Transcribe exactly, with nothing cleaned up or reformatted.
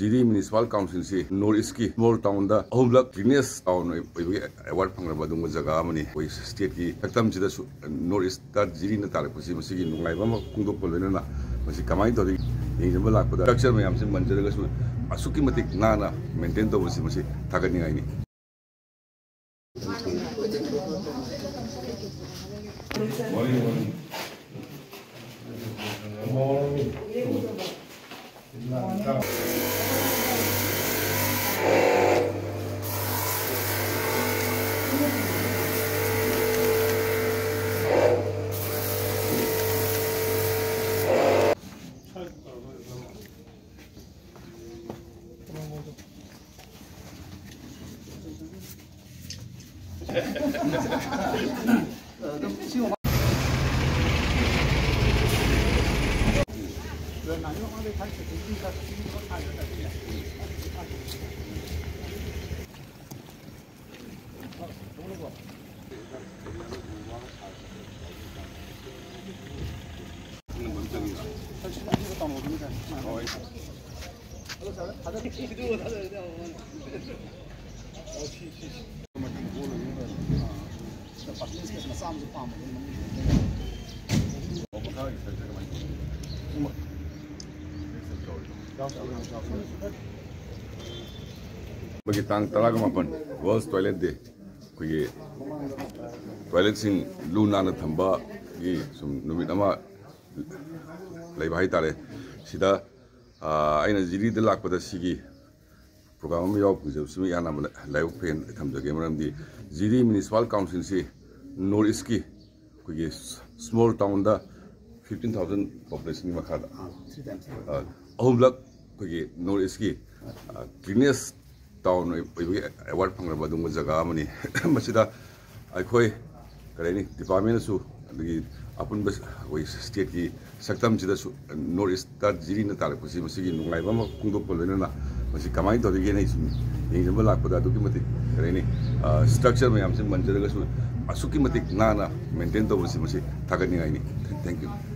ꯖꯤꯔꯤ municipal ꯀꯥꯎꯟꯁꯤꯜꯁꯤ north ꯏꯁꯀꯤ small ꯇꯥꯎꯟꯗ ꯑꯍꯨꯝꯂꯛ cleanest town ꯑꯣꯏꯕꯒꯤ ꯑꯦꯋꯥꯔꯗ ꯐꯪꯂꯕ ꯑꯗꯨꯒꯨꯝꯕ ꯖꯒꯥ ꯑꯃꯅꯤ꯫ ꯑꯩꯈꯣꯏ ꯁ꯭ꯇꯦꯠꯀꯤ ꯁꯛꯇꯝꯁꯤꯗꯁꯨ ꯅꯣꯔꯠ ꯏꯁꯇ ꯖꯤꯔꯤꯅ ꯇꯥꯔꯛꯄꯁꯤ ꯃꯁꯤꯒꯤ ꯅꯨꯡꯉꯥꯏꯕ ꯑꯃ ꯐꯣꯡꯗꯣꯛꯄ ꯂꯣꯏꯅꯅ ꯃꯁꯤ ꯀꯃꯥꯏꯅ ꯇꯧꯔꯤ ꯌꯦꯡꯁꯤꯟꯕ ꯂꯥꯛꯄꯗ ꯏꯁꯇ꯭ꯔꯛꯆꯔ ꯃꯌꯥꯝꯁꯤ ꯃꯟꯖꯔꯒꯁꯨ ꯑꯁꯨꯛꯀꯤ ꯃꯇꯤꯛ ꯅꯥꯟꯅ ꯃꯦꯟꯇꯦꯟ ꯇꯧꯕꯁꯤ ꯃꯁꯤ ꯊꯥꯒꯠꯅꯤꯡꯉꯥꯏꯅꯤ꯫ ꯑꯩꯈꯣꯏꯒꯤ ꯇꯥꯡ ꯇꯔꯥꯒ ꯃꯥꯄꯟ World Toilet Day, ꯑꯩꯈꯣꯏꯒꯤ ꯇꯣꯏꯂꯦꯠꯁꯤꯡ ꯂꯨ ꯅꯥꯟꯅ ꯊꯝꯕꯒꯤ ꯁꯨꯝ ꯅꯨꯃꯤꯠ ꯑꯃ ꯂꯩꯕ ꯍꯥꯏꯇꯥꯔꯦ꯫ ꯁꯤꯗ, ꯑ, ꯑꯩꯅ ꯖꯤꯔꯤꯗ ꯂꯥꯛꯄꯗ ꯁꯤꯒꯤ ꯄ꯭ꯔꯣꯒ꯭ꯔꯥꯝ ꯑꯃ ꯌꯥꯎꯕ ꯐꯪꯖꯕꯁꯤꯃ ꯏꯍꯥꯟ ꯍꯥꯟꯕ ꯂꯥꯏꯕꯛ ꯐꯩ ꯍꯥꯏꯅ ꯊꯝꯖꯒꯦ꯫ ꯃꯔꯝꯗꯤ ꯖꯤꯔꯤ ꯃ꯭ꯌꯨꯅꯤꯁꯤꯄꯥꯜ ꯀꯥꯎꯟꯁꯤꯜꯁꯤ ꯅꯣꯔꯠ ꯏꯁꯀꯤ ꯑꯩꯈꯣꯏꯒꯤ ꯁ꯭ꯃꯣꯜ ꯇꯥꯎꯟꯗ fifteen thousand ꯄꯣꯄꯨꯂꯦꯁꯟꯒꯤ ꯃꯈꯥꯗ, ꯑ, ꯑꯍꯨꯝꯂꯛ ꯑꯩꯈꯣꯏꯒꯤ ꯅꯣꯔꯠ ꯏꯁꯀꯤ, ꯑ, ꯀ꯭ꯂꯤꯅꯦꯁ ꯇꯥꯎꯟ ꯑꯣꯏꯕꯒꯤ ꯑꯦꯋꯥꯔꯗ ꯐꯪꯂꯕ ꯑꯗꯨꯒꯨꯝꯕ ꯖꯒꯥ ꯑꯃꯅꯤ꯫ ꯃꯁꯤꯗ ꯑꯩꯈꯣꯏ, ꯀꯔꯤ ꯍꯥꯏꯅꯤ, ꯗꯤꯄꯥꯔꯠꯃꯦꯟꯅꯁꯨ, ꯑꯗꯒꯤ ꯑꯄꯨꯟꯕ ꯑꯩꯈꯣꯏ ꯁ꯭ꯇꯦꯠꯀꯤ ꯁꯛꯇꯝꯁꯤꯗꯁꯨ ꯅꯣꯔꯠ ꯏꯁꯇ ꯖꯤꯔꯤꯅ ꯇꯥꯔꯛꯄꯁꯤ ꯃꯁꯤꯒꯤ ꯅꯨꯡꯉꯥꯏꯕ ꯑꯃ ꯐꯣꯡꯗꯣꯛꯄ ꯂꯣꯏꯅꯅ ꯃꯁꯤ ꯀꯃꯥꯏꯅ ꯇꯧꯔꯤꯒꯦꯅ ꯑꯩ ꯁꯨꯝ ꯌꯦꯡꯁꯤꯟꯕ ꯂꯥꯛꯄꯗ ꯑꯗꯨꯛꯀꯤ ꯃꯇꯤꯛ, ꯀꯔꯤ ꯍꯥꯏꯅꯤ, ꯑ, ꯏꯁꯇ꯭ꯔꯛꯆꯔ ꯃꯌꯥꯝꯁꯤ ꯃꯟꯖꯔꯒꯁꯨ ꯑꯁꯨꯛꯀꯤ ꯃꯇꯤꯛ ꯅꯥꯟꯅ ꯃꯦꯟꯇꯦꯟ ꯇꯧꯕꯁꯤ ꯃꯁꯤ ꯊꯥꯒꯠꯅꯤꯡꯉꯥꯏꯅꯤ꯫ Thank you꯫